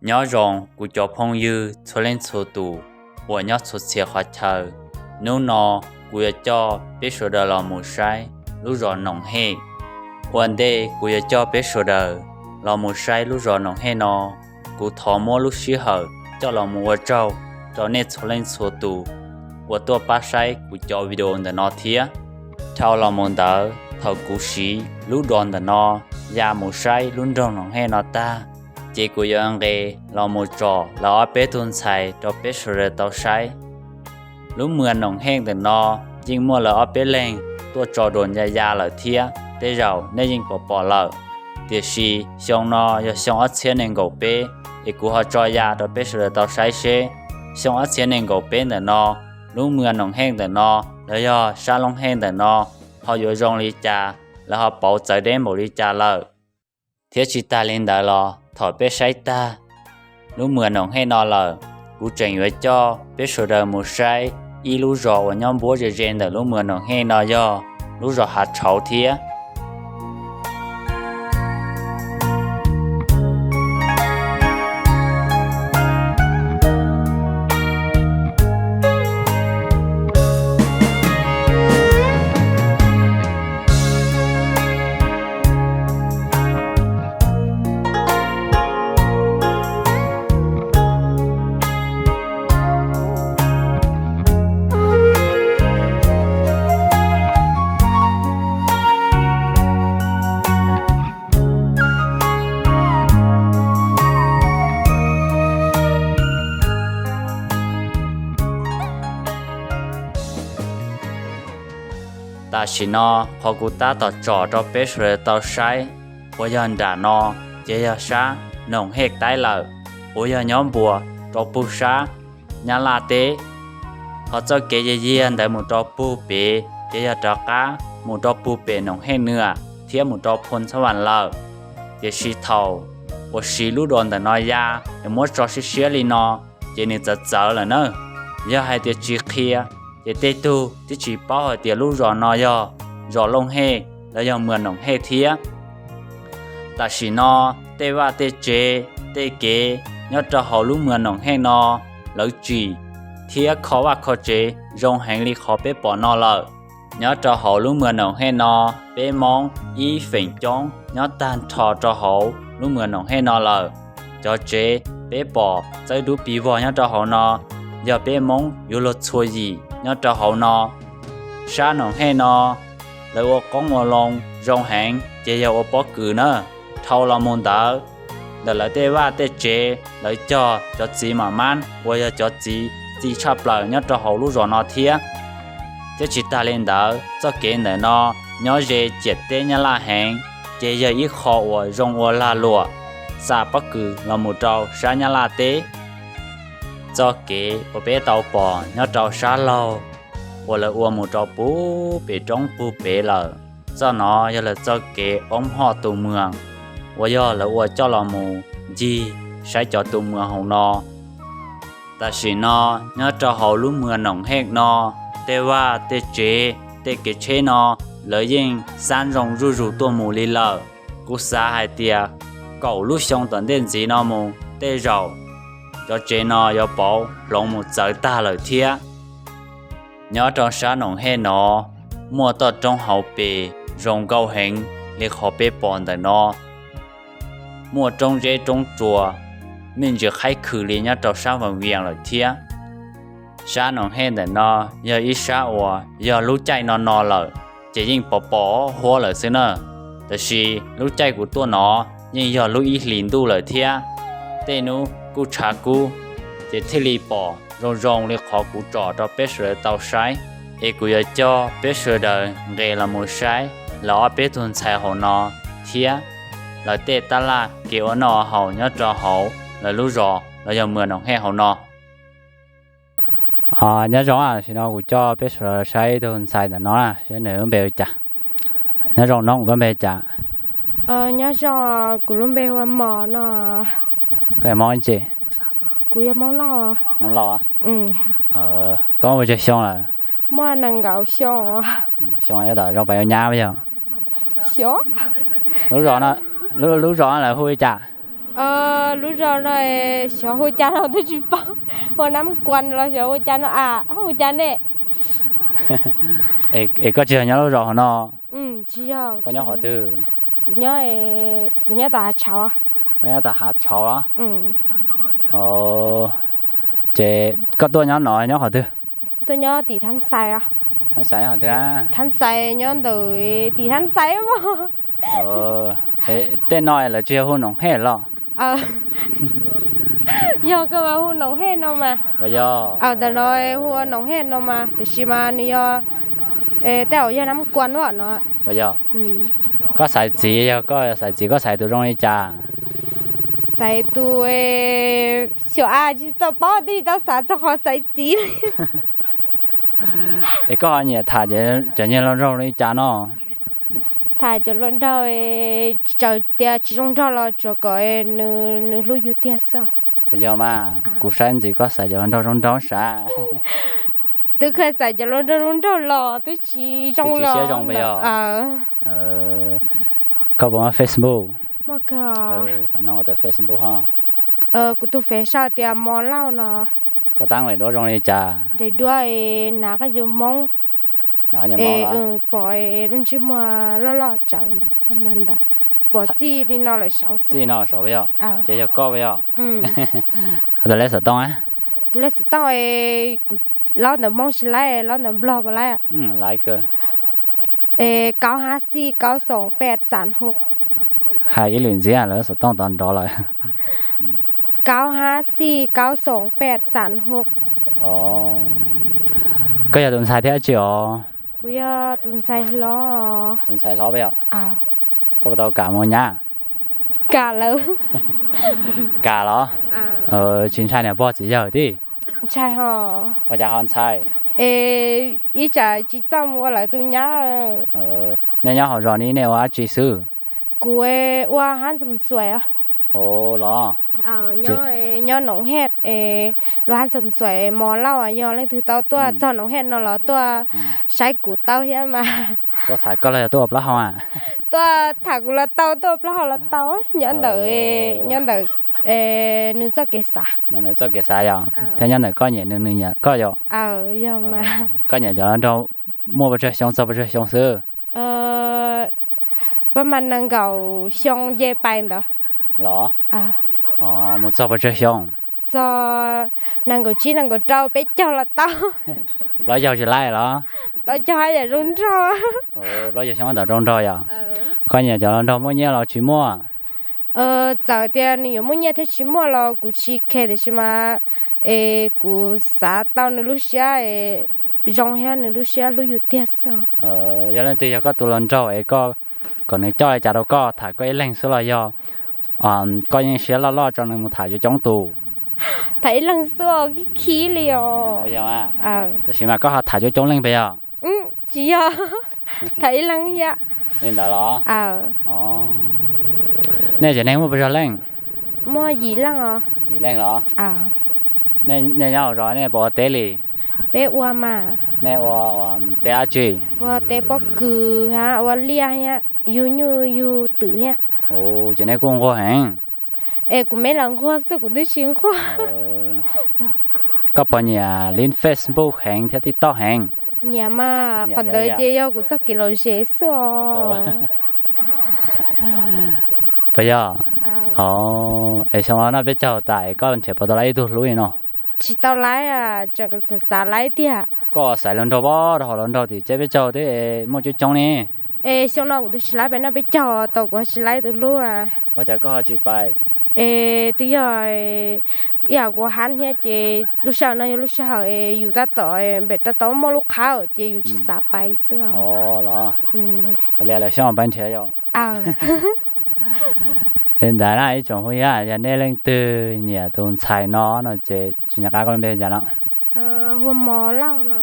Nyob zoo kuv cov phooj ywg txhua leej txhua tus uas nyob txhua txhia qhov chaw. Hnub no kuv yuav coj peb sawv daws los mus saib lub zos Noom Hej. Ua ntej kuv yuav coj peb sawv daws los mus saib lub zos Noom Hej no, kuv thov muab lub sij hawm coj los mus ua tsaug rau nej txhua leej txhua tus uas tuaj pab saib kuv cov video ntawm no thiab. Dhau los mus ntawd, thaum kuv siv lub dos ntawm no ya mus saib lub nroog Noom Hej no tag, ces kuv yuav nqes los mus tsom lawv ob peb tug ntxhais rau peb sawv daws tau saib. Lub mwas Noom Hej ntawm no yeej muaj lawv ob peb leeg tuaj tso duas ya ya lawm thiab, tej zaum nej yeej pom pom lawm. Tiam sis xyoo no yog xyoo ob txhiab nees nkaum peb, es kuv ho tso ya rau peb sawv daws tau saib seb xyoo ob txhiab nees nkaum peb ntawm no lub mwas Noom Hej ntawm no los yog sab Looj Hej ntawm no ho yuav zoo li cas, lawv ho pauv txawv deb npaum li cas lawm. Thiab tsis tas li ntawd los thaum peb saib tag lub mwas Noom Hej no lawm, kuv tseem yuav coj peb sawv daws mus saib ib lub zos uas nyob npuab ze ze ntawm lub mwas Noom Hej no, yog lub zos Hav Tshauv thiab. Tam sim no qhov kuv tab tom tsom rau peb sawv daws tau saib uas yog nram no, ces yog sab Noom Hej Taib lawm, uas yog nyob npuas rau pug sab Nyab Laj teb. Ho txoj kev yag yiag ntawd mus rau pug pem ces yog rov qab mus rau pug pem Noom Hej Nwam thiab mus rau Phoo Txhab Vam lawm. Tiam sis thaum uas siv lub dos ntawm no ya es muab tso siab siab li no, ces nws txawv txawv lawm na. Yog hais tias tsis qhia, ces tej tug twb tsis paub hais tias lub zos no yog zos Looj Hej los yog mwas Noom Hej thiab. Tam sim no tej vaj tej tsev, tej kev nyob rau hauv lub mwas Noom Hej no, lawv tsim thiab kho vaj kho tsev zoo heev li qhov peb pom no lawm. Nyob rau hauv lub mwas Noom Hej no, peb Moob ib feem coob nyob tag nrho rau hauv lub mwas Noom Hej no lawm. Cov tsev peb pom txawb dub pis vog nyob rau hauv no, yog peb Moob yuav luag txhua yim nyob rau hauv no. Sab Noom Hej no, lawv ua qoob ua loo zoo heev ces yog ua pob kws na. Dhau los mus ntawd, ntawm lawv tej vaj tej tsev lawv cog cov txiv mam mab uas yog cov txiv txi tshaj plaws nyob rau hauv lub zos no thiab. Thiab tsis tas li ntawd, txoj kev ntawm no nyob ze ciam teb Nyab Laj heev, ces yog ib qho uas zoo ua lag luam xa pob kws los mus rau sab Nyab Laj teb. Txoj kev uas peb tau pom nyob rau sab laug uas lawv ua mus rau pug pem roob pug pem lawm, txoj no yog lawv txoj kev oob hoj tus mwas uas yog lawv ua coj los mus ncig saib cov tus mwas hauv no. Tam sim no, nyob rau hauv lub mwas Noom Hej no, tej vaj tej tsev tej kev tsheb no lawv yeej xab ntsoog zuj zus tuaj mus li lawm. Kuv xav hais tias kaum lub xyoo tom ntej ntxiv no mus tej zaum cov tsev no yuav pauv hloov mus txawv tag lawm thiab. Nyob rau sab Noom Hej no, muaj toj roob hauv pes zoo nkauj heev li qhov peb pom ntawm no. Muaj roob zeb roob tsuas, me ntsis qhaib khwm li nyob rau sab Vaj Vias lawm thiab. Sab Noom Hej ntawm no yog ib sab uas yog lub caij no no lawm, ces yeej pos pos huab lawm xwb na. Tiam sis lub caij kuv tuaj no yeej yog lub ib hlis ntuj lawm thiab. Tej hnub kuj tshav kub, ces thiaj li pom zoo zoo li qhov kuv tsom rau peb sawv daws tau saib. Es kuv yuav coj peb sawv daws nqes los mus saib lawv ob peb tug ntxhais hauv no thiab lawv tej tab laj kev ua noj ua haus nyob rau hauv lawv lub zos los yog mwas Noom Hej hauv no. Nyob zoo, tam sim no kuv coj peb sawv daws saib tus ntxhais ntawm no seb nws lub npe hu cas. Nyob zoo noob, koj npe cas? Nyob zoo, kuv lub npe hu ua Mos no. Koj yog Hmoob dab tsi? Kuv yog Hmoob Lauj. Hmoob Lauj a? Koj muaj pes tsawg xyoo lawm? Muaj nees nkaum xyoo. Xyoo tab tom zoo pas yuav nyab yog? Xyov. Lub zos no lawv hu li cas? Lub zos no xyov hu cas no twb tsis paub, hu Nab Kuas los xyov hu cas no a, hu cas nej? Es koj tsis yog nyob lub zos hauv no? Tsis yog. Koj nyob qhov twg? Kuv nyob, kuv nyob tom Hav Tshauv. Koj nyob tom Hav Tshauv los? Ces koj tuaj nyob no nyob qhov twg? Tuaj nyob tim Thab Xais. Thab Xais nyob qhov twg? Thab Xais nyob ntawm tim Thab Xais mas. Tej no lawv tsis yog hu Noom Hej los? Yog kawg mas, hu Noom Hej no mas. Ntawm no hu ua Noom Hej no mas, tiam sis mas nws yog, tej zaum yog Nab Kuas no. Yog. Koj xaiv txiv, yog koj xaiv txiv koj xaiv tus zoo li cas? Xaiv tus, xyov a, tsis tau paub, twb tsis tau xav txog qhov xaiv txiv li. Es koj ho nyiam tham cov niag hluas nraug li cas no? Tham cov hluas nraug, txawm tias tsis zoo nraug los tsuas kom nws hlub yus tiag xwb. Puas yog mas? Kuv saib ntxiv koj xaiv cov hluas nraug zoo nraug sav. Twb kheev xaiv cov hluas nraug zoo nraug los twb tsis zoo los. Koj puas muaj Facebook? Muaj kawg. Thaum no ua tau Facebook ho. Kuv tus fev sau tias Mos Lauj no. Koj tab lem duab zoo li cas? Daim duab es hnav qab yus Hmoob. Pom lub ntsej muag loj loj tsawv ntawd, pom txij li no lawm saud. Txij no saud yog? Ces yog koj yog? Koj tus lej xov tooj? Tus lej xov tooj, kuv laub ntawv Hmoob tsis laib, laub ntawv Nplog puas laib? Laib kawg. Kaub hab xij kaub xoom pej xam hub. Hais ib lwm ntxiv, lawv xov tooj tod nrov lawm. Kaub hab xij kaub xoom pej xam hub. Koj yog tus ntxhais thiab tsis os? Kuv yog tus ntxhais hlob. Tus ntxhais hlob yog? Koj puas tau kam mus nyab? Kam lawm. Kam los? Tsis ntshai niam pog txiv yawg tib? Ntshai ho. Ua cas ho ntshai? Es ib tsam tsis txawj mus ua lawv tus nyab. Nej nyob hauv zos ni nej ua dab tsi xwb? Kuv ua hab ntxoom xuaim. Los? Nyob Noom Hej, luag hab ntxoom xuaim Mos Lauj, yog leej twg tau tuaj txog Noom Hej no los tuaj saib kuv tau thiab mas. Tuaj tham koj los yog tuaj ua plaub hau? Tuaj tham kuv los tau, tuaj ua plaub hau los tau. Nyob ntawm, nyob ntawm nws txoj kev xav. Nyob ntawm txoj kev xav yog? Thiab nyob ntawm koj nyiam nws, nws nyiam koj yog? Yog mas. Koj nyiam cov hluas nraug muaj pes tsawg xyoo, txog pes tsawg xyoo xwb? Pab mas nees nkaum xyoo nce pais ntawd. Los? Mus txog pes tsawg xyoo? Txog nees nkaum tsib nees nkaum rau peb caug los tau. Plaub caug tsis laib los? Plaub caug haj yam zoo nraug. Plaub caug xyoo ntawd zoo nraug yog? Koj nyiam cov hluas nraug muaj nyiaj los tsis muaj? Txawm tias nws yuav muaj nyiaj thiab tsis muaj los kuv tsis khe, tiam sis mas es kuv xav tau nws lub siab zoo thiab nws lub siab hlub yus tiag xwb. Yog leej twg yog koj tus hluas nraug es koj kom nws coj li cas rau koj, tham koj ib leeg xwb los yog koj yeej siab loj loj tso nws mus tham coob coob tus? Tham ib leeg xwb, khib khib li os. Tam sim mas koj ho tham coob coob leej pes yog? Tsis yog, tham ib leeg thiab. Li ntawd los? Nej tsev neeg muaj pes tsawg leej? Muaj yim leej os. Yim leej los? Nej nyob hauv zos nej puas ua teb li? Peb ua mas. Nej ua teb dab tsi? Ua teb pob kws thiab ua liaj thiab yug nyuj yug twm thiab. Ces nej kuj nquag heev. Es kuv me los nquag xwb, kuv twb tsis nquag. Koj puas nyiam li Facebook heev thiab TikTok heev? Nyiam mas, qhov ntawd ces yog kuv txoj kev lom zem xwb os. Puas yog? Es xyoo no noj peb caug tas es koj nrhiav puas tau laib ib tug hlub li no? Tsis tau laib, tseem xav xav laib tiag. Koj xaiv hluas nraug pab rau hauv hluas nraug tim ceb peb caug twb muaj coob coob ni. Es xyoo no kuv twb tsis laib pais noj peb caug, tau kuv tsis laib tus hlub. Ua cas koj ho tsis pais? Es twb yog ib yam kuv hab thiab ces lub sij hawm no yog lub sij hawm es yus tab tom npem tab tom muaj lub qhab ces yus tsis xav pais xwb. Los, koj li lawv xyoo pais nrhiav yom. Li ntawd na ib tsoom phooj ywg, yog nej leej twg nyiam tus ntxhais no no ces tsis nco qab koj lub npe cas no.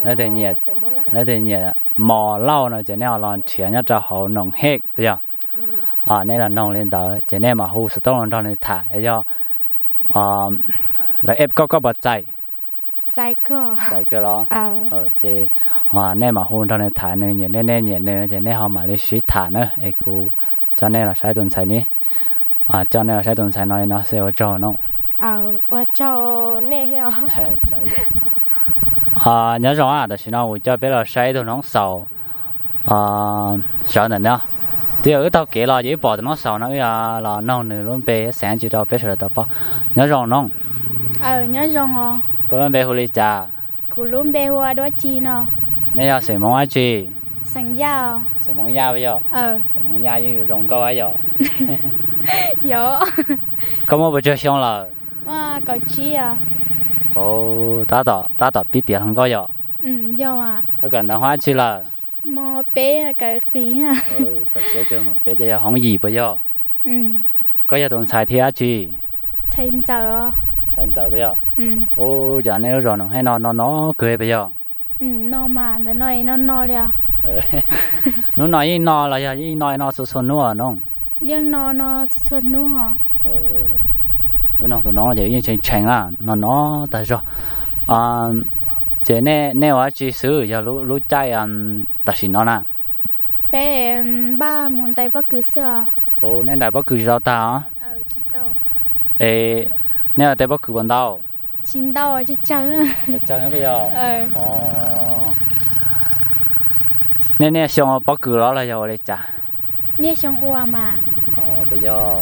Leej twg nyiam Mos Lauj no ces nej ho los nrhiav nyob rau hauv Noom Hej puas yog? Nej los noog li ntawd ces nej mam hu xov tooj los nrog nws tham es yog lawv ep koj, koj puas txais? Txais kawg los? Ces nej mam hu nrog nws tham, nws nyiam nej, nej nyiam nws ces nej ho mam li sib tham na es kuv coj nej los saib tus ntxhais ni. Coj nej los saib tus ntxhais no li no xwb, ua tsaug no. Nyob zoo, tam sim no kuv coj peb los saib ib tug noob xaus. Sawv ntawm no, twb yog wb taug kev los ces wb pom tus noob xaus no, wb los noog nws lub npe thiab xeem tsi rau peb sawv daws tau paub. Nyob zoo noob. Nyob zoo. Koj lub npe hu li cas? Kuv lub npe hu ua Duab Ci no. Nej yog xeem Hmoob dab tsi? Xeem Yaj. Xeem Hmoob Yaj puas yog? Xeem Hmoob Yaj yeej zoo nkauj yom. Yog. Koj muaj puas tsawg xyoo lawm? Kaum tsib. Tab tom pib tiav hluas nkauj yom? Koj kawm ntawv hoob dab tsi lawm? Mos peb, kawm qis. Kawm siab kawg, mos peb ces yog hoob yim puas yog? Koj yog tus ntxhais thib dab tsi? Ntxhais ntxawm. Ntxhais ntxawm puas yog? Ub, cas nej lub zos Noom Hej no no no kawg puas yog? No mas ntawm no no no li. Hnub no yeej no los yog yeej no no txhua txhua hnub no? Yeej no no txhua txhua hnub os. Wb noog tus noob ces yeej tshee tshee na, no no tag zog. Ces nej ua dab tsi xwb yog lub caij tam sim no na? Peb npaj mus ntais pob kws xwb os. Nej ntais pob kws tsis tau tag os? Es nej ua teb pob kws puas ntau? Tsis ntau, tsawg tsawg. Nej niaj xyoo ua pob kws los los yog ua li cas? Niaj xyoo ua mas. Puas yog?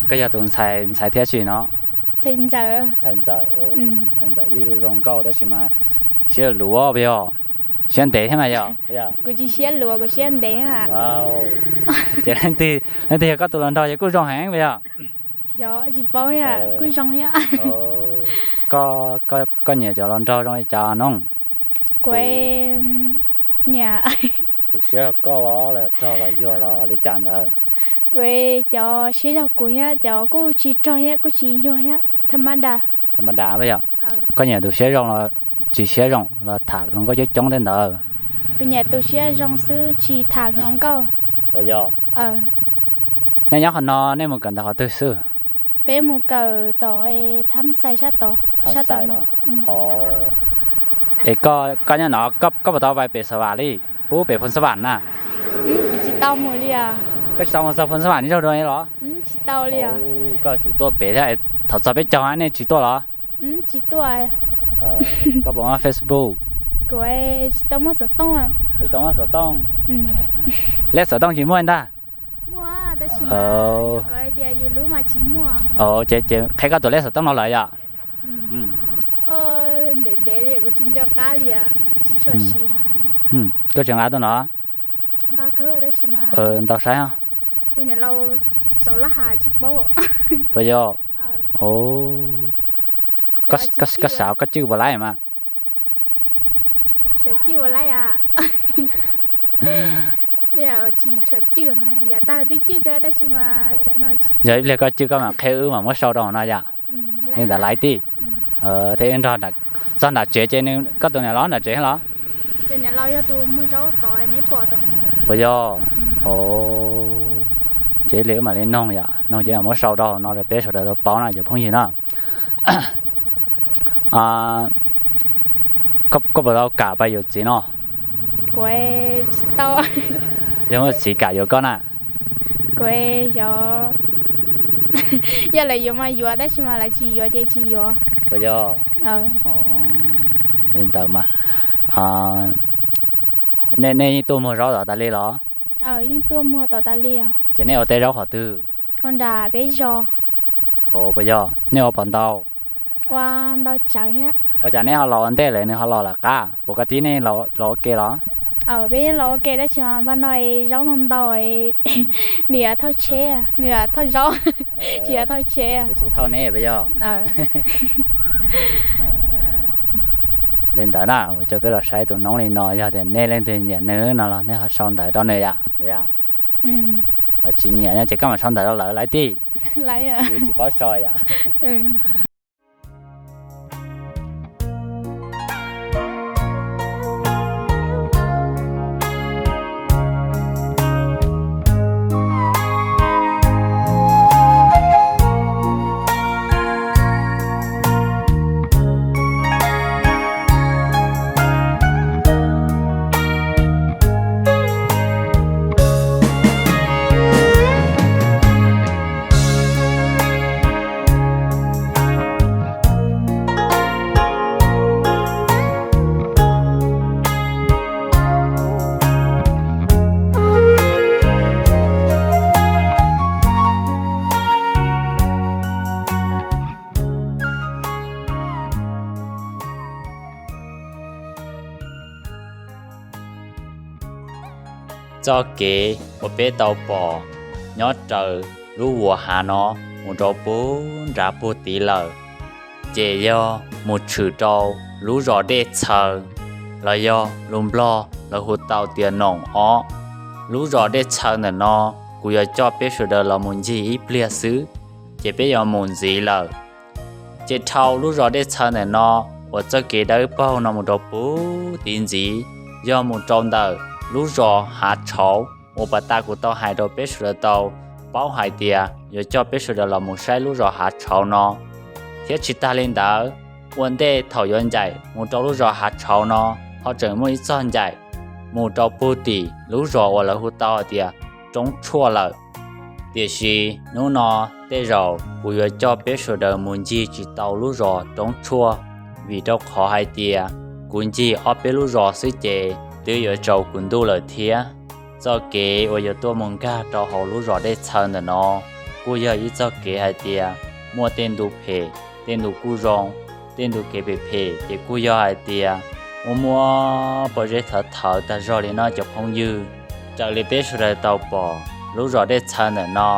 Koj yog tus ntxhais, ntxhais thib dab tsi no? Ntxhais ntxawm. Ntxhais ntxawm, ntxhais ntxawm yeej zoo nkauj tab sis mas siab luv puas yog? Siab ntev thiab mas yog? Kuv tsis siab luv, kuv siab ntev. Ces leej twg yog koj tus hluas nraug ces kuj zoo heev puas yog? Yog, tsis paub, kuj zoo thiab. Koj nyiam cov hluas nraug zoo li cas no? Kuv nyiam. Tus siab zog koj los rog los yuag los li cas ntawd? Kuv cov siab zog kuv thiab, cov kuj tsis rog thiab kuj tsis yuag thiab, tham ma da. Tham ma da puas yog? Koj nyiam tus siab zoo los tsis siab zoo los tham hluas nkauj coob coob tej ntawd? Kuv nyiam tus siab zoo xwb tsis tham hluas nkauj. Puas yog? Nej nyob qhov no nej mus kawm ntawv qhov twg xwb? Peb mus kawm tom Thab Xais sab tod, sab tom no. Es koj nyob no koj puas tau pais pem Xas Vam li, pub pem Phoos Xas Vam na? Tsis tau mus li. Koj tsis tau mus txog Phoos Xas Vam ni zaug dua los? Tsis tau li. Koj tsum tuaj pem thiab, thaum txog peb caug nej tsis tuaj los? Tsis tuaj. Koj puas muaj Facebook? Kuv tsis tau muaj xov tooj. Tsis tau muaj xov tooj? Lej xov tooj tsis muaj ntag. Muaj, tab sis yus lub mas tsis muaj. Ces qhia koj tus lej xov tooj no lawm yom? Ntev ntev li kuv tsis nco qab li, tsis tshua siv. Koj tsis nqa tuaj no? Ntau saib os. Puas yog? Koj xav koj cwj puas laib mas? Yog ib pliag koj cwj koj mam qhia wb mam muab sau rau hauv no yom. Li ntawd laib tij. Thiab wb nrog, txog nram tsev ces koj tus niam laus nram tsev los? Puas yog? Ces li wb mam li noog yom, noog ces mam muab sau rau hauv no rau peb sawv daws tau paub no cov phooj ywg na. Koj puas tau kam pais yuav txiv no? Yog muaj txiv kam yuav koj na? Yog lawv yuav mas yuav, tab sis mas lawv tsis yuav ces tsis yuav. Puas yog? Li ntawd mas, nej yeej tuaj muag zaub tom tas li los? Yeej tuaj muag tom tas li os. Ces nej ua teb zaub qhov twg? Ua nram peb zos. Puas yog? Nej ua puas ntau? Ua ntau tsawv thiab. Ua cas neb ho los ua ntej lawm, nws ho los lawm qab, puas koj tib nej los ua ke los? Peb yeej los ua ke tab sis mas npaj no zaub ntau ntau, nws yuav thauj tsheb, nws yuav thauj zaub, tsis yuav thauj tsheb. Tsis thauj neb puas yog? Li ntawd na, kuv coj peb los saib tus noob li no, yog tias nej leej twg nyiam nws no los nej ho sau ntawv rau nws yom. Ho tsis nyiam no ces koj mam sau ntawv rau lawv laib tij. Tsis paub sau yom. Txoj kev uas peb tau pom nyob raws lub vuas hav no mus rau puag nrad puag tid lawm, ces yog mus tshwm rau lub zos Dej Txhaw, los yog lus Nplog lawv hu tau tias Noom Ob. Lub zos Dej Txhaw ntawm no kuv yuav coj peb sawv daws los mus ncig ib pliag xwb, ces peb yuav mus ntxiv lawm. Ces dhau lub zos Dej Txhaw ntawm no uas txoj kev dawb paug no mus rau puag tid ntxiv, yog mus rau ntawm lub zos Hav Tshauv uas pas tas kuv tau hais rau peb sawv daws tau paub hais tias yuav coj peb sawv daws los mus saib lub zos Hav Tshauv no. Thiab tsis tag li ntawd, ua ntej thaum yuav ncaim mus rau lub zos Hav Tshauv no, ho tseem muaj ib txoj ncaim mus rau puag tim lub zos uas lawv hu tau hais tias Roob Tshuaj lawm. Tiam sis hnub no tej zaum kuv yuav coj peb sawv daws mus ncig tsis tau lub zos Roob Tshuaj, vim rau qhov hais tias kuv ncig ob peb lub zos xwb ces twb yuav tsaus kuv ntuj lawm thiab. Txoj kev uas yuav tuaj mus nkag rau hauv lub zos Dej Txhaw ntawm no kuj yog ib txoj kev hais tias muaj tej ntu phem, tej ntu kuj zoo. Tej ntu kev phem phem ces kuj yog hais tias muaj muaj pob zeb thawv thawv tag zog li no cov phooj ywg. Raws li peb sawv daws tau pom, lub zos Dej Txhaw ntawm no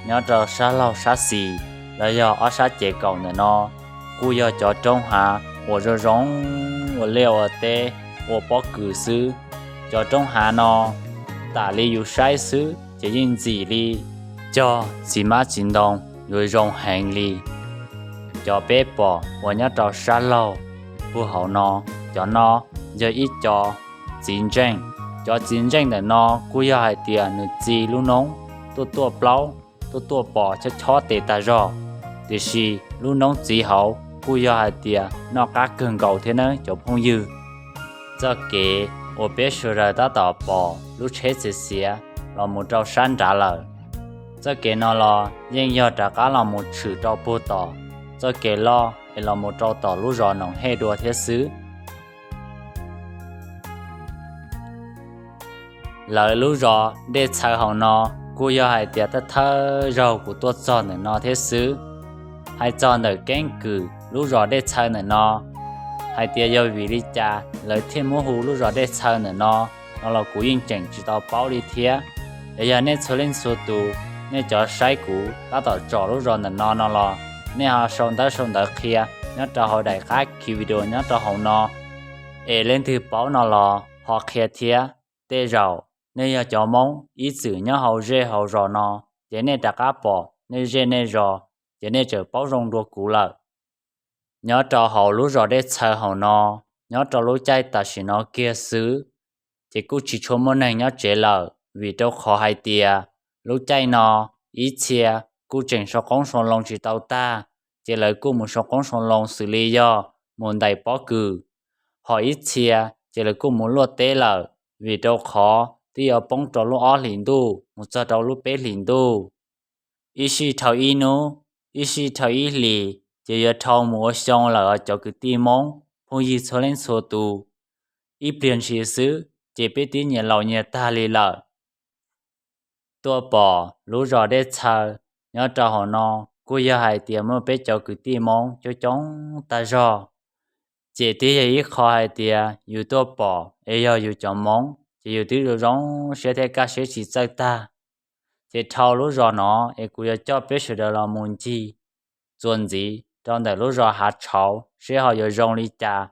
nyob rau sab laug sab xis los yog ob sab cev kaum ntawm no kuj yog cov roob hav uas zoo zoo ua liaj ua teb, ua pob kws xwb. Cov roob hav no tam li yus saib xwb ces yeej ntxim li cog txiv hmab txiv ntoo, yuav zoo heev li. Cov peb pom uas nyob rau sab laug puag hauv no, cov no yog ib co txiv ntseej. Cov txiv ntseej ntawm no kuj yog hais tias nws txi lub noob tuaj tuaj plaub, tuaj tuaj pos chob chob tes tag zog, tiam sis lub noob txiv hauv kuj yog hais tias noj qab kawg nkaus thiab nawb cov phooj ywg. Txoj kev uas peb sawv daws tab tom pom lub tsheb txiav xiav los mus rau sab nrad lawm, txoj kev no los yeej yog rov qab los mus tshwm rau puag tom txoj kev loj es los mus rau tom lub zos Noom Hej dua thiab xwb. Lawv lub zos Dej Txhaw hauv no kuj yog hais tias thawj thawj zaug kuv tuaj txog ntawm no thiab xwb. Hais txog ntawm keeb kwm lub zos Dej Txhaw ntawm no, hais tias yog vim li cas lawv thiaj muab hu lub zos Dej Txhaw ntawm no, no los kuv yeej tseem tsis tau paub li thiab. Es yog nej txhua leej txhua tus, nej cov saib kuv tab tom tsom lub zos ntawm no no los, nej ho sau ntawv sau ntawv qhia nyob rau hauv daim qab khi video nyob rau hauv no. Es leej twg paub no los ho qhia thiab. Tej zaum nej yog cov Hmoob ib txwm nyob hauv zej hauv zos no, ces nej rov qab pom nej zej nej zos, ces nej txawm paub zoo dua kuv lawm. Nyob rau hauv lub zos Dej Txhaw hauv no, nyob rau lub caij tam sim no kiag xwb, ces kuj tsis tshua muaj neeg nyob tsev lawm, vim rau qhov hais tias lub caij no ib txhia kuj tseem sau qoob sau loo tsis tau tag, ces lawv kuj mus sau qoob sau loo xws li yog mus ntais pob kws, ho ib txhia ces lawv kuj mus luaj teb lawm, vim rau qhov twb yuav poob rau lub ob hlis ntuj mus txog rau lub peb hlis ntuj. Ib sij dhau ib hnub, ib sij dhau ib hlis, ces yuav dhau mus ua xyoo lawm os cov kwv tij Hmoob phooj ywg txhua leej txhua tus. Ib pliag ntshis xwb ces peb twb nyias laus nyias tag li lawm. Tuaj pom lub zos Dej Txhaw nyob rau hauv no, kuj yog hais tias muaj peb cov kwv tij Hmoob coob coob tag zog. Ces twb yog ib qho hais tias yus tuaj pom es yog yus cov Hmoob ces yus twb zoo zoo siab thiab kaj siab tsis txawj tag. Ces dhau lub zos no es kuv yuav coj peb sawv daws los mus ncig txuas ntxiv rau ntawm lub zos Hav Tshauv seb ho yuav zoo li cas.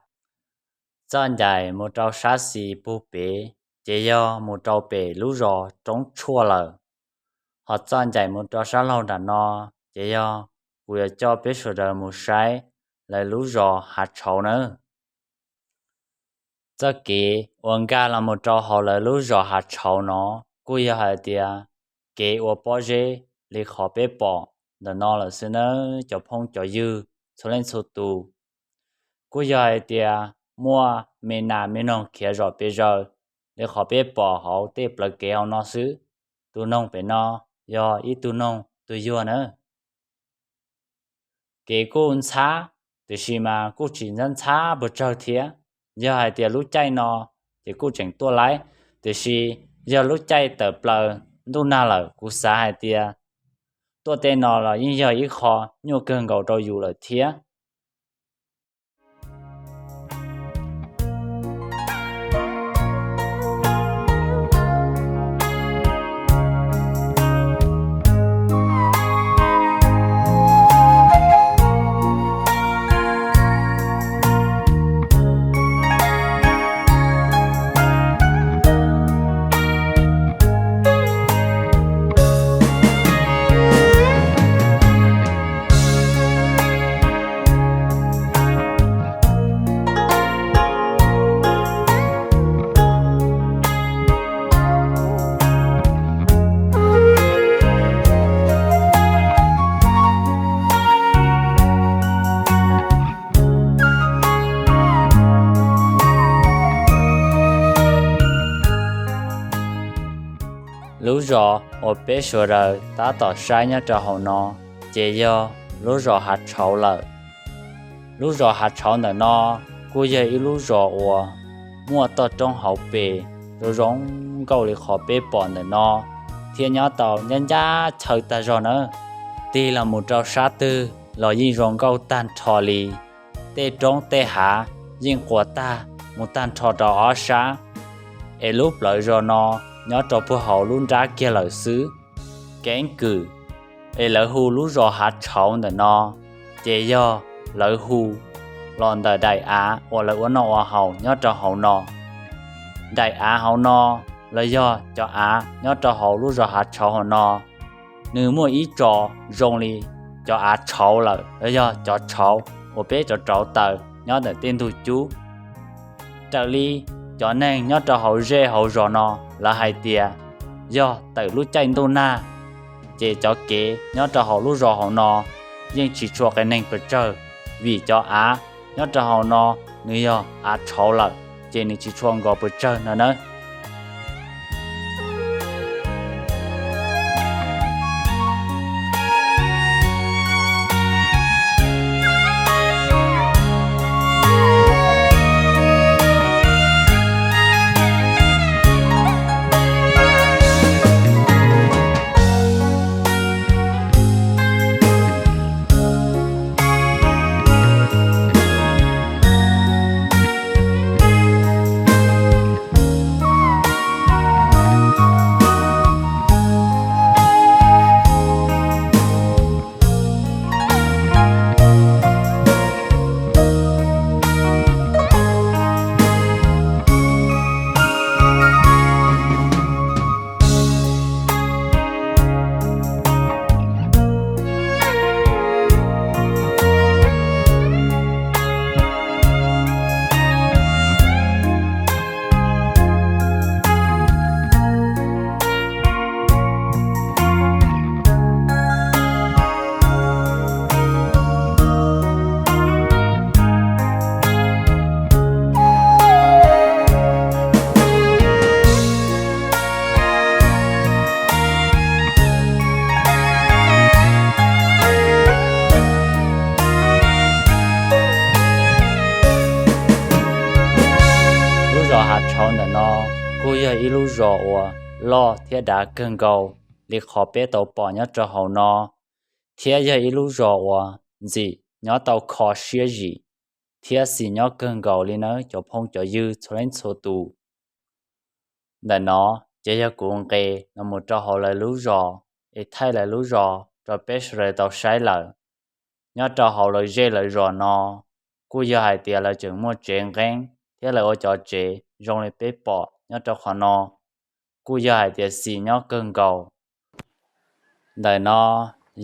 Txoj ncaim mus rau sab xis puag pem ces yog mus rau pem lub zos Roob Tshuaj lawm. Ho txoj ncaim mus rau sab laug nram no ces yog kuv yuav coj peb sawv daws mus saib lawv lub zos Hav Tshauv nawb. Txoj kev uas nkag los mus rau hauv lawv lub zos Hav Tshauv no kuj yog hais tias kev ua pob zeb li qhov peb pom ntawm no lawm xwb nawb cov phooj cov ywg txhua leej txhua tus. Kuj yog hais tias muaj me nas me noog khiav zom pes zaws li qhov peb pom hauv tej plawv kev hauv no xwb. Tus noog pem no yog ib tug noog tus yuag nawb. Kev kuj ntxhab, tiam sis mas kuj tsis ntxhab ntxhab puas tsawg thiab. Yog hais tias lub caij no ces kuj tseem tuaj laib, tiam sis yog lub caij tawm plaws ntuj nag lawm kuv xav hais tias tuaj tej no los yeej yog ib qho nyuaj kawg nkaus rau yus lawm thiab. Zos uas peb sawv daws tab tom saib nyob rau hauv no ces yog lub zos Hav Tshauv lawm. Lub zos Hav Tshauv ntawm no kuj yog ib lub zos uas muaj toj roob hauv pes zoo zoo nkauj li qhov peb pom ntawm no, thiab nyob tau ncaj ncaj chaw tag zog nawb. Tig los mus rau sab twg los yeej zoo nkauj tag nrho li. Tej roob tej hav yeej quas tag mus tag nrho rau ob sab. Es lub plawv zos no nyob rau puag hauv lub nrab kiag lawm xwb. Keeb kwm es lawv hu lub zos Hav Tshauv ntawm no ces yog lawv hu los ntawm daim av uas lawv ua noj ua haus nyob rau hauv no. Daim av hauv no los yog cov av nyob rau hauv lub zos Hav Tshauv hauv no, nws muaj ib tso zoo li cov av tshauv lawm los yog cov tshauv uas peb rauv rauv taws nyob ntawm tej ntug cub. Raws li cov neeg nyob rau hauv zej hauv zos no lawv hais tias yog tawm lub caij ntuj nag ces cov kev nyob rau hauv lub zos hauv no yeej tsis tshua qias neeg pes tsawg, vim cov av nyob rau hauv no nws yog av tshauv lawm ces nws tsis tshua nkos pes tsawg no nawb. Lub zos Hav Tshauv ntawm no kuj yog ib lub zos uas loj thiab dav kawg nkaus li qhov peb tau pom nyob rau hauv no, thiab yog ib lub zos uas ntxim nyob tau kho siab zim thiab xis nyob kawg nkaus li nawb cov phooj cov ywg txhua leej txhua tus. Ntawm no ces yog kuv nqes los mus rau hauv lawv lub zos es thaij lawv lub zos rau peb sawv daws tau saib lawm. Nyob rau hauv lawv zej lawv zos no kuj yog hais tias lawv tseem muaj tsev nqeeb thiab lawv ua cov tsev zoo li peb pom nyob rau qhov no, kuj yog hais tias xis nyob kawg nkaus. Ntawm no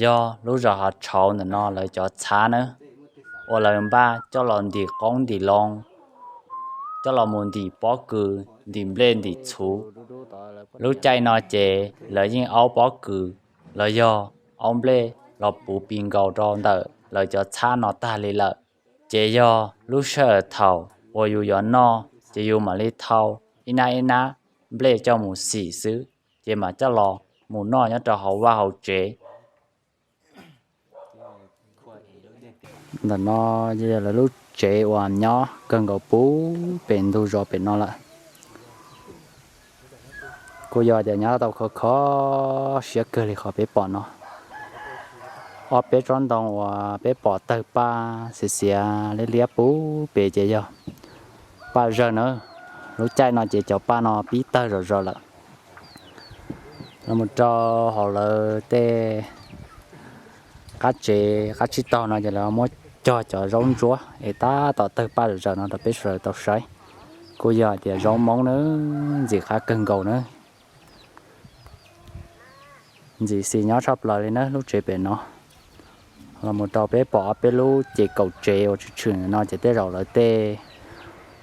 yog lub zos Hav Tshauv ntawm no lawv cov txhab nawb, uas lawv npaj coj los ntim qoob ntim loo, coj los mus ntim pob kws, ntim nplej ntim txhuv. Lub caij no ces lawv yeej aub pob kws los yog aub nplej los puv pis nkaus rau ntawm lawv cov txhab no tag li lawm. Ces yog lub sij hawm thaum uas yus yuav noj ces yus mam li thau ib nab ib nab nplej coj mus xim xwb, ces mam coj los mus noj nyob rau hauv vaj hauv tsev. Ntawm no yog lawv lub tsev uas nyob kawg nkaus puag pem ntug zos pem no lawm. Kuj yog tias nyob tau khov kho siab kawg li qhov peb pom no. Ob peb tsob ntoo uas peb pom tawg paj xiav xiav liab liab puag pem ces yog paj zawg na. Lub caij no ces cov paj no pib tawg zom zaws lawm. Los mus rau hauv lawv tej qab tsev qab tsib taug no ces lawv muab cog cov zaub ntsuab es tab tom tawg paj zom zaws no rau peb sawv daws tau saib. Kuj yog hais tias zaub Hmoob na, ntxim qab kawg nkaus na. Ntxim xis nyob tshaj plaws li na lub tsev pem no. Los mus rau peb pom ob peb lub ces kaum tsev uas tshwm tshwm no ces tej zaum lawv tej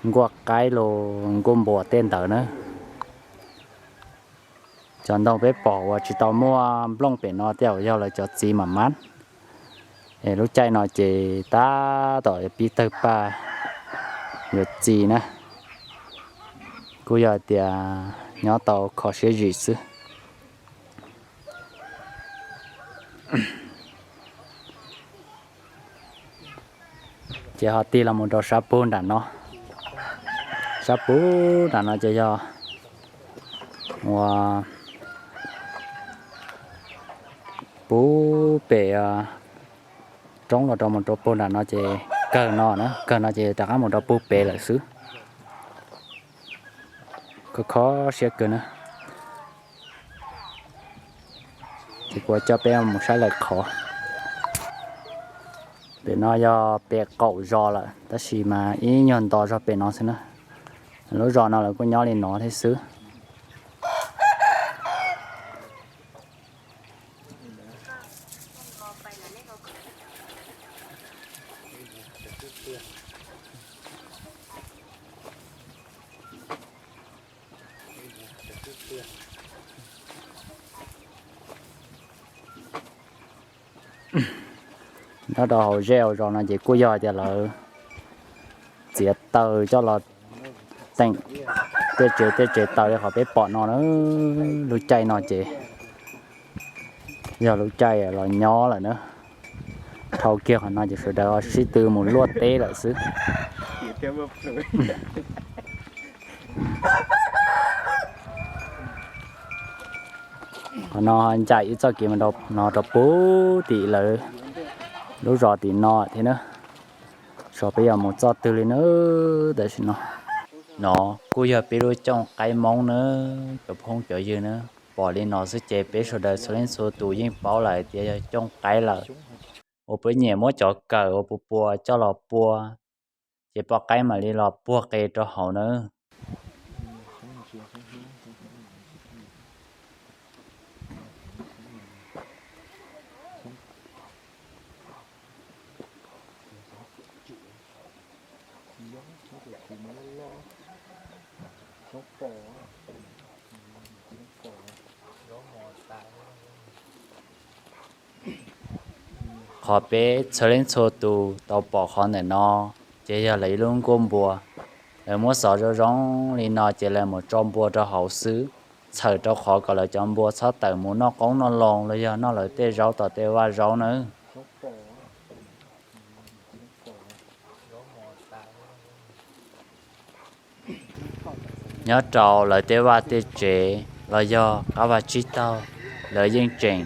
nkuaj qaib los nkuaj npua tej ntawd na. Cov ntoo peb pom uas tsis tau muaj nplooj pem no tej zaum yog lawv cov txiv mam mab. Es lub caij no ces tab tom pib tawg paj yuav txi na. Kuj yog hais tias nyob tau kho siab zim xwb. Ces ho tig los mus rau sab pug nram no. Sab pug nram no ces yog ua pug pem roob los rau mus rau pug nram no ces kawg no na, kawg no ces rov qab mus rau pug pem lawm xwb. Kho kho siab kawg na. Ces kuv coj peb mus saib lawm qhov. Pem no yog pem qaum zos lawm tab sis mas ib nyuag nto zog pem no xwb na. Lub zos no lawv kuj nyob li no thiab xwb. Nyob rau hauv zej hauv zos no ces kuj yog tias lawv txiav taws coj los teem tej tsev tej tsev taws li qhov peb pom no na. Lub caij no ces yog lub caij los nyob lawm na. Dhau kiag qhov no ces sawv daws sib tw mus luaj teb lawm xwb. Qhov no ncaim ib txoj kev no rau puag tim lawv lub zos tim no thiab na. Tso peb yuav mus txoj twg li na. Tam sim no, no kuj yog peb lub cooj qaib Hmoob na, cov phooj cov ywg na. Pom li no xwb ces peb sawv daws txhua leej txhua tus yeej paub lawm tias yog cooj qaib lawm. Uas peb nyiam muab cov kawm uas pua pua coj los pua, ces poj qaib mam li los puag qe rau hauv na. Qhov peb txhua leej txhua tus tau pom qhov ntawm no, ces yog lawv ib lub nkuaj npua. Lawv muab xov zoo zoo li no ces lawv mus tso npua rau hauv xwb, txhawm rau qhov kom lawv cov npua txhob tawm mus noj qoob noj loo los yog noj lawv tej zaub tom tej vaj zaub nawb. Nyob rau lawv tej vaj tej tsev los yog qab vaj tsib taug, lawv yeej tseem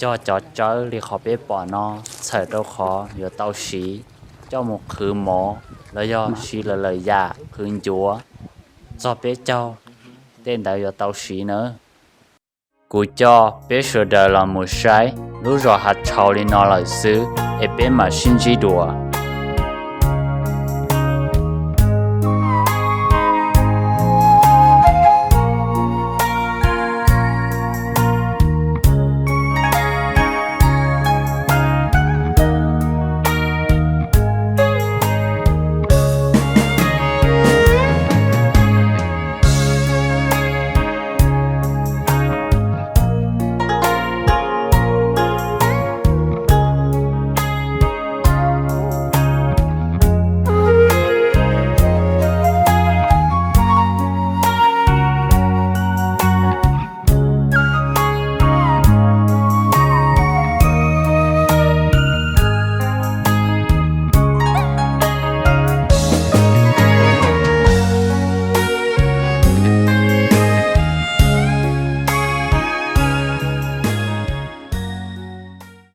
cog cov tsawb li qhov peb pom no, txhawm rau qhov yuav tau siv coj mus qhwv mov los yog siv lawv lawm yam qhwv ncuav txog peb caug, tej ntawd yuav tau siv nawb. Kuv coj peb sawv daws los mus saib lub zos Hav Tshau li no lawm xwb, es peb mam sib ntsib dua.